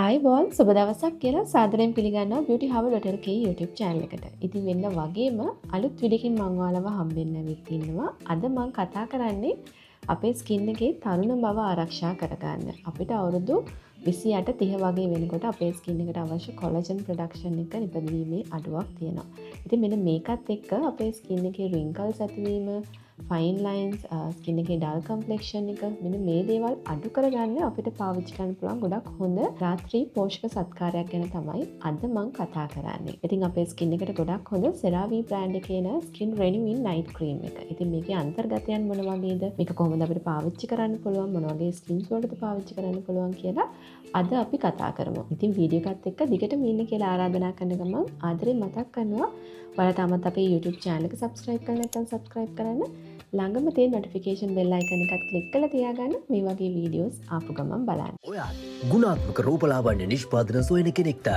ආයුබෝවන්, සුබ දවසක් කියලා සාදරයෙන් පිළිගන්නවා Beauty Harbor.lk YouTube channel එකට. ඉතින් වෙන්න වගේම අලුත් වීඩියෝකින් මං ඔයාලව හම්බෙන්න ඇවිත් ඉන්නවා. අද මං කතා කරන්නේ අපේ ස්කින් එකේ තරුණ බව ආරක්ෂා කරගන්න. අපිට අවුරුදු 28 30 වගේ වෙනකොට අපේ ස්කින් එකට අවශ්‍ය කොලජන් ප්‍රොඩක්ෂන් එක නිපදවීමේ අඩුවක් තියෙනවා. ඉතින් මෙන්න මේකත් එක්ක අපේ ස්කින් එකේ රින්කල්ස් ඇතිවීම, ෆයින් ලයින්ස්, ස්කින් එකේ ඩල් කම්ප්ලෙක්ෂන් එක, මෙන්න මේ දේවල් අඩු කරගන්න අපිට පාවිච්චි කරන්න පුළුවන් ගොඩක් හොඳ රාත්‍රී පෝෂක සත්කාරයක් ගැන තමයි අද මං කතා කරන්නේ. ඉතින් අපේ ස්කින් එකට ගොඩක් හොඳ සෙරාවී බ්‍රෑන්ඩ් එකේ එන ස්කින් රෙනිවින් නයිට් ක්‍රීම් එක. ඉතින් මේකේ අන්තර්ගතයන් මොන වගේද? මේක කොහොමද අපිට පාවිච්චි කරන්න පුළුවන්? මොන වගේ ස්කින්ස් වලටද පාවිච්චි කරන්න පුළුවන් කියලා අද අපි කතා කරමු. ඉතින් වීඩියෝ එකත් එක්ක දිගටම ඉන්න කියලා ආරාධනා කරන ගමන් ආදරෙන් මතක් කරනවා, ඔයාලා තාමත් අපේ YouTube channel එක subscribe කරලා නැත්නම් subscribe කරන්න. ළඟම තියෙන නොටිෆිකේෂන් බෙල් අයිකන් එකත් ක්ලික් කරලා තියාගන්න, මේ වගේ වීඩියෝස් ආපු ගමන් බලන්න. ඔයාත් ගුණාත්මක රූපලාවන්‍ය නිෂ්පාදන සොයන කෙනෙක්ද?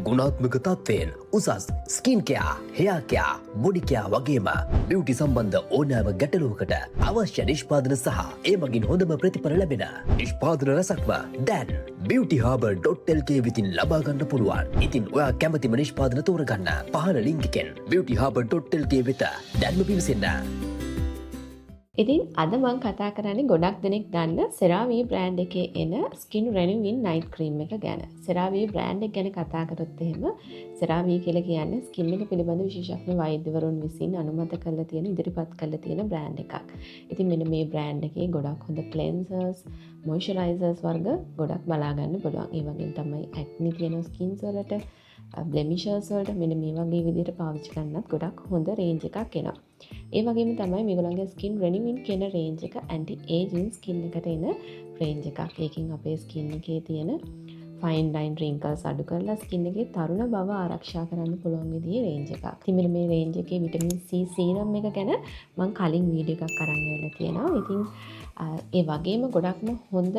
ගුණාත්මක තත්ත්වයෙන් උසස් skin care, hair care, body care වගේම බියුටි සම්බන්ධ ඕනෑම ගැටලුවකට අවශ්‍ය නිෂ්පාදන සහ ඒ මගින් හොඳම ප්‍රතිඵල ලැබෙන නිෂ්පාදන රැසක්ම දැන් beautyharbour.lk වෙතින් ලබා ගන්න පුළුවන්. ඉතින් ඔයා කැමතිම නිෂ්පාදන තෝරගන්න පහළ ලින්ක් එකෙන් beautyharbour.lk වෙත දැන්ම පිවිසෙන්න. ඉතින් අද මං කතා කරන්නේ ගොඩක් දෙනෙක් දන්න සෙරාවී බ්‍රෑන්ඩ් එකේ එන ස්කින් රෙනිවින් නයිට් ක්‍රීම් එක ගැන. සෙරාවී බ්‍රෑන්ඩ් එක ගැන කතා කරොත් එහෙම, සෙරාවී කියලා කියන්නේ ස්කින් එක පිළිබඳ විශේෂඥ වෛද්‍යවරුන් විසින් අනුමත කරලා තියෙන, ඉදිරිපත් කරලා තියෙන බ්‍රෑන්ඩ් එකක්. ඉතින් මෙන්න මේ බ්‍රෑන්ඩ් එකේ ගොඩක් හොඳ ක්ලෙන්සර්ස්, මොයිස්චරයිසර්ස් වර්ග ගොඩක් බලා ගන්න පුළුවන්. ඒ වගේම තමයි ඇක්නි තියෙන ස්කින්ස් වලට, බ්ලෙමිෂර්ස් වලට මෙන්න මේ වගේ විදිහට පාවිච්චි කරන්නත් ගොඩක් හොඳ රේන්ජ් එකක් එනවා. ඒ වගේම තමයි මේගොල්ලන්ගේ ස්කින් රෙනිවින් කියන රේන්ජ් එක ඇන්ටි ඒජින් ස්කින් එකට එන රේන්ජ් එකක්. ඒකෙන් අපේ ස්කින් එකේ තියෙන ෆයින් ලයින්, රින්කල්ස් අඩු කරලා ස්කින් එකේ තරුණ බව ආරක්ෂා කරන්න පුළුවන් විදිහේ රේන්ජ් එකක්. ඉතින් මෙන්න මේ රේන්ජ් එකේ විටමින් C serum එක ගැන මං කලින් වීඩියෝ එකක් අරන් ඇවිල්ලා තියෙනවා. ඉතින් ඒ වගේම ගොඩක්ම හොඳ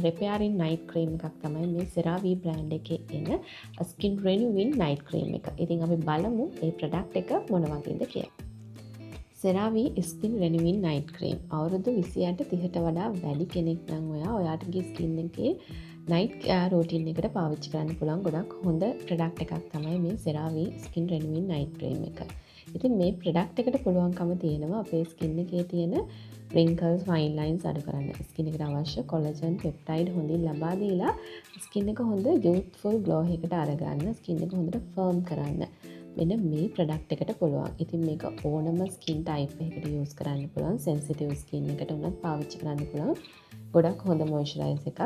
රිපෙයාරින් නයිට් ක්‍රීම් එකක් තමයි මේ සෙරාවී බ්‍රෑන්ඩ් එකේ එන ස්කින් රෙනිවින් නයිට් ක්‍රීම් එක. ඉතින් අපි බලමු මේ ප්‍රොඩක්ට් එක මොන වගේද කියලා. සෙරාවී ස්කින් රෙනිවින් නයිට් ක්‍රීම්, අවුරුදු 28 30ට වඩා වැඩි කෙනෙක් නම් ඔයා ඔයාටගේ ස්කින් එකේ නයිට් රූටින් එකට පාවිච්චි කරන්න පුළුවන් ගොඩක් හොඳ ප්‍රොඩක්ට් එකක් තමයි මේ සෙරාවී ස්කින් රෙනිවින් නයිට් ක්‍රීම් එක. ඉතින් මේ ප්‍රොඩක්ට් එකට පුළුවන්කම තියෙනවා අපේ ස්කින් එකේ තියෙන රින්කල්ස්, ෆයින් ලයින්ස් අඩු කරන්න. ස්කින් එකට අවශ්‍ය කොලජන් පෙප්ටයිඩ් හොඳින් ලබා දීලා ස්කින් එක හොඳ යූත්ෆුල් ග්ලෝ එකකට අරගන්න, ස්කින් එක හොඳට ෆර්ම් කරන්න. මෙන්න මේ ප්‍රොඩක්ට් එකට පුළුවන්. ඉතින් මේක ඕනම ස්කින් ටයිප් එකකට යූස් කරන්න පුළුවන්. සෙන්සිටිව් ස්කින් එකට උනත් පාවිච්චි කරන්න පුළුවන්. ගොඩක් හොඳ මොයිස්චරයිසර් එකක්.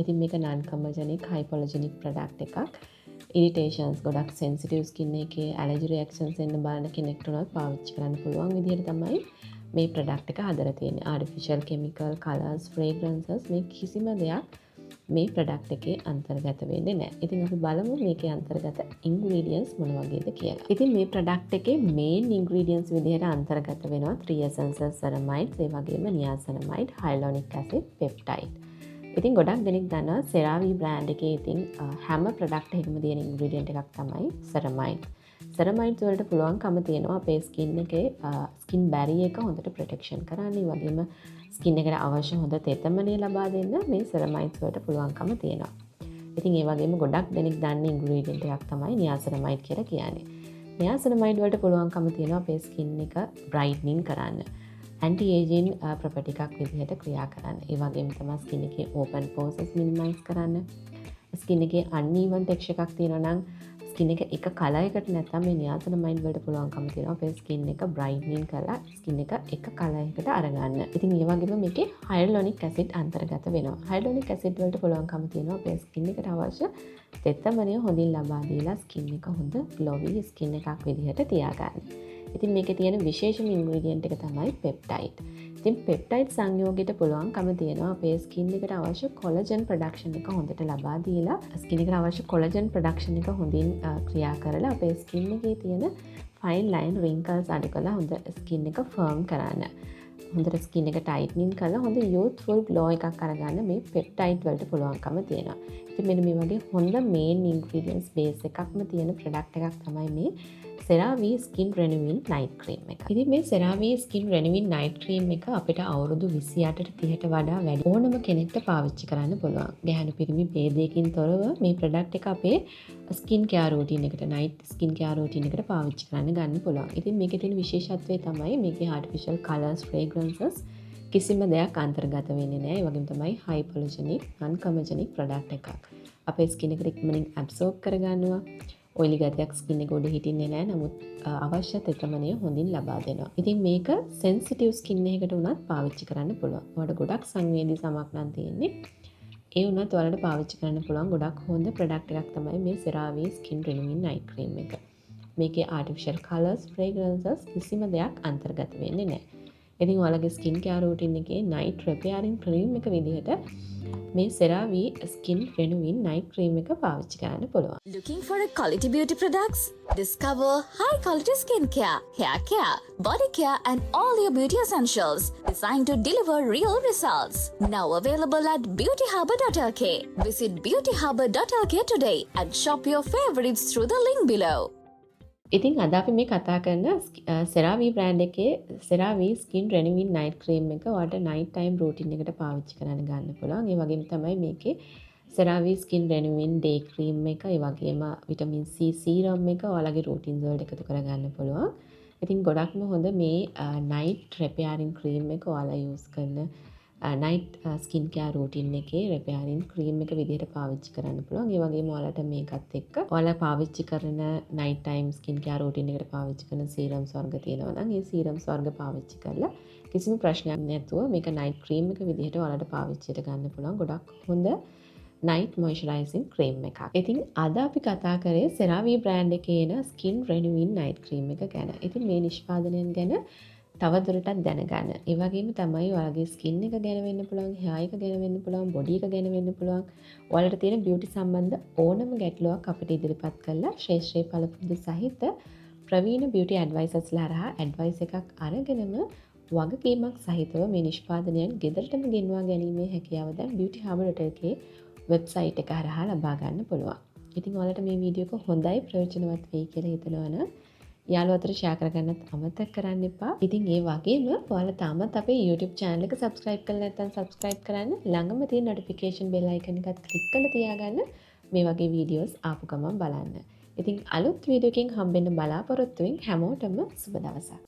ඉතින් මේක නන් කොමඩොජෙනික්, හයිපොඇලර්ජෙනික් ප්‍රොඩක්ට් එකක්. ඉරිටේෂන්ස්, ගොඩක් සෙන්සිටිව් ස්කින් එකේ ඇලර්ජි රියැක්ෂන්ස් එන්න බලන කෙනෙක්ට උනත් පාවිච්චි කරන්න පුළුවන් විදිහට තමයි මේ ප්‍රොඩක්ට් එක හදලා තියෙන්නේ. ආටිෆිෂල් කෙමිකල්, කලර්ස්, ෆ්‍රේග්‍රන්සස් මේ කිසිම දෙයක් මේ ප්‍රොඩක්ට් එකේ අන්තර්ගත වෙන්නේ නැහැ. ඉතින් අපි බලමු මේකේ අන්තර්ගත ඉන්ග්‍රීඩියන්ට්ස් මොන වගේද කියලා. ඉතින් මේ ප්‍රොඩක්ට් එකේ මේන් ඉන්ග්‍රීඩියන්ට්ස් විදිහට අන්තර්ගත වෙනවා 3 essential ceramides, ඒ වගේම නියාසිනමයිඩ්, හයලුරොනික් ඇසිඩ්, පෙප්ටයිඩ්. ඉතින් ගොඩක් දෙනෙක් දන්නවා සෙරාවී බ්‍රෑන්ඩ් එකේ ඉතින් හැම ප්‍රොඩක්ට් එකකම තියෙන ඉන්ග්‍රීඩියන්ට් එකක් තමයි සෙරමයිඩ්. සෙරමයිඩ්ස් වලට පුළුවන්කම තියෙනවා අපේ ස්කින් එකේ ස්කින් බැරියර් එක හොඳට ප්‍රොටෙක්ෂන් කරන්න. ඒ වගේම ස්කින් එකට අවශ්‍ය හොඳ තෙතමනය ලබා දෙන්න මේ සෙරමයිඩ්ස් වලට පුළුවන්කම තියෙනවා. ඉතින් ඒ වගේම ගොඩක් දෙනෙක් දන්න ඉන්ග්‍රීඩියන්ට් එකක් තමයි නියාසිනමයිඩ් කියලා කියන්නේ. නියාසිනමයිඩ් වලට පුළුවන්කම තියෙනවා අපේ ස්කින් එක බ්‍රයිට්නින් කරන්න. ඇන්ටි ඒජින් ප්‍රොපර්ටි එකක් විදිහට ක්‍රියා කරන්න. ඒ වගේම තමයි ස්කින් එකේ ඕපන් පෝර්ස් මිනිමයිස් කරන්න. ස්කින් එකේ අන්ඊවන් ටෙක්ස්චර් එකක් තියෙනවා නම්, ස්කින් එක එක කලර් එකට නැත්නම්, මේ නියාසිනමයිඩ් වලට පුළුවන්කම තියෙනවා අපේ ස්කින් එක බ්‍රයිට්නින් කරලා ස්කින් එක එක කලර් එකකට අරගන්න. ඉතින් ඒ වගේම මේකේ හයලුරොනික් ඇසිඩ් අන්තර්ගත වෙනවා. හයලුරොනික් ඇසිඩ් වලට පුළුවන්කම තියෙනවා අපේ ස්කින් එකට අවශ්‍ය තෙතමනය හොඳින් ලබා දීලා ස්කින් එක හොඳ ග්ලෝවි ස්කින් එකක් විදිහට තියාගන්න. ඉතින් මේකේ තියෙන විශේෂම ඉන්ග්‍රීඩියන්ට් එක තමයි පෙප්ටයිඩ්. ඉතින් පෙප්ටයිඩ් සංයෝගයට පුළුවන්කම තියෙනවා අපේ ස්කින් එකට අවශ්‍ය කොලජන් ප්‍රොඩක්ෂන් එක හොඳට ලබා දීලා, ස්කින් එකට අවශ්‍ය කොලජන් ප්‍රොඩක්ෂන් එක හොඳින් ක්‍රියා කරලා අපේ ස්කින් එකේ තියෙන ෆයින් ලයින්, රින්කල්ස් අඩු කරලා හොඳ ස්කින් එක ෆර්ම් කරන්න. හොඳට ස්කින් එක ටයිට්නින් කරලා හොඳ යූත්ෆුල් ග්ලෝ එකක් අරගන්න මේ පෙප්ටයිඩ් වලට පුළුවන්කම තියෙනවා. ඉතින් මෙන්න මේ වගේ හොඳ මේන් ඉන්ග්‍රීඩියන්ට්ස් බේස් එකක්ම තියෙන ප්‍රොඩක්ට් එකක් තමයි මේ සෙරාවී ස්කින් රෙනිවින් නයිට් ක්‍රීම් එක. ඉතින් මේ සෙරාවී ස්කින් රෙනිවින් නයිට් ක්‍රීම් එක අපිට අවුරුදු 28ට 30ට වඩා වැඩි ඕනම කෙනෙක්ට පාවිච්චි කරන්න පුළුවන්. ගැහැණු පිරිමි භේදයකින් තොරව මේ ප්‍රොඩක්ට් එක අපේ ස්කින් කෙයාර් රූටීන් එකට, නයිට් ස්කින් කෙයාර් රූටීන් එකට පාවිච්චි කරන්න ගන්න පුළුවන්. ඉතින් මේකේ තියෙන විශේෂත්වය තමයි මේකේ ආටිෆිෂල් කලර්ස්, ෆ්‍රේග්‍රන්සස් කිසිම දෙයක් අන්තර්ගත වෙන්නේ නැහැ. ඒ වගේම තමයි හයිපොලොජෙනික්, නන් කොමෙඩොජෙනික් ප්‍රොඩක්ට් එකක්. අපේ ස්කින් එකට ඉක්මනින් ඇබ්සෝබ් කරගන්නවා. ඔයිලි ගතියක් ස්කින් එක උඩ හිටින්නේ නැහැ. නමුත් අවශ්‍ය තෙතමනය හොඳින් ලබා දෙනවා. ඉතින් මේක සෙන්සිටිව් ස්කින් එකකට වුණත් පාවිච්චි කරන්න පුළුවන්. ඔයාලට ගොඩක් සංවේදී සමක් නම් තියෙන්නේ. ඒ වුණත් ඔයාලට පාවිච්චි කරන්න පුළුවන් ගොඩක් හොඳ ප්‍රොඩක්ට් එකක් තමයි මේ සෙරාවී ස්කින් රිනිවින් නයිට් ක්‍රීම් එක. මේකේ ආටිෆිෂල් කලර්ස්, ෆ්‍රේග්‍රන්සස් කිසිම දෙයක් අන්තර්ගත වෙන්නේ නැහැ. ඉතින් ඔයාලගේ ස්කින් කෙයාර් රූටින් එකේ නයිට් රිපෙයාරින් ක්‍රීම් එක විදිහට මේ සෙරාවී ස්කින් රෙනුවින් නයිට් ක්‍රීම් එක පාවිච්චි කරන්න පුළුවන්. Looking for a quality beauty products? Discover high quality skincare, hair care, body care, and all your beauty essentials designed to deliver real results. Now available at beautyharbor.lk. Visit beautyharbor.lk today and shop your favorites through the link below. ඉතින් අද අපි මේ කතා කරන සෙරාවී brand එකේ සෙරාවී skin රෙනිවින් night cream එක ඔයාලට night time routine එකට පාවිච්චි කරන්න ගන්න පුළුවන්. ඒ වගේම තමයි මේකේ සෙරාවී ස්කින් රෙනිවින් ඩේ ක්‍රීම් එක, ඒ වගේම විටමින් C serum එක ඔයාලගේ රූටින්ස් වලට එකතු කරගන්න පුළුවන්. ඉතින් ගොඩක්ම හොඳ මේ නයිට් රිපෙයාරින් ක්‍රීම් එක ඔයාලා යූස් කරන නයිට් ස්කින් කෙයාර් රූටින් එකේ රිපෙයාරින් ක්‍රීම් එක විදිහට පාවිච්චි කරන්න පුළුවන්. ඒ වගේම ඔයාලට මේකත් එක්ක ඔයාලා පාවිච්චි කරන night time skin care routine එකට පාවිච්චි කරන සීරම්ස් වර්ග තියෙනවා නම් ඒ සීරම්ස් වර්ග පාවිච්චි කරලා කිසිම ප්‍රශ්නයක් නැතුව මේක නයිට් ක්‍රීම් එක විදිහට ඔයාලට පාවිච්චියට ගන්න පුළුවන්. ගොඩක් හොඳ නයිට් මොයිස්චරයිසිං ක්‍රීම් එකක්. ඉතින් අද අපි කතා කරේ සෙරාවී බ්‍රෑන්ඩ් එකේ එන ස්කින් රෙනිවින් නයිට් ක්‍රීම් එක ගැන. ඉතින් මේ නිෂ්පාදනයන් ගැන තවදුරටත් දැනගන්න. ඒ වගේම තමයි ඔයාලගේ ස්කින් එක ගැන වෙන්න පුළුවන්, හෙයා එක ගැන වෙන්න පුළුවන්, බොඩි එක ගැන වෙන්න පුළුවන්. ඔයාලට තියෙන බියුටි සම්බන්ධ ඕනම ගැටලුවක් අපිට ඉදිරිපත් කරලා ශ්‍රේෂ්ඨ පළපුරුදු සහිත ප්‍රවීණ බියුටි ඇඩ්වයිසර්ස්ලා හරහා ඇඩ්වයිස් එකක් අරගෙනම වගකීමක් සහිතව මේ නිෂ්පාදනයන් ගෙදරටම ගෙන්වා ගැනීමේ හැකියාව දැන් බියුටි හාබර්.lk වෙබ්සයිට් එක හරහා ලබා ගන්න පුළුවන්. ඉතින් ඔයාලට මේ වීඩියෝ එක හොඳයි, ප්‍රයෝජනවත් වෙයි කියලා හිතනවා නම් යාළුවෝ අතර ෂෙයා කරගන්නත් අමතක කරන්න එපා. ඉතින් ඒ වගේම ඔයාලා තාමත් අපේ YouTube channel එක subscribe කරලා නැත්නම් subscribe කරන්න. ළඟම තියෙන notification bell icon එකත් ක්ලික් කරලා තියාගන්න. මේ වගේ වීඩියෝස් ආපු ගමන් බලන්න. ඉතින් අලුත් වීඩියෝ එකකින් හම්බෙන්න බලාපොරොත්තු වෙමින් හැමෝටම සුබ දවසක්.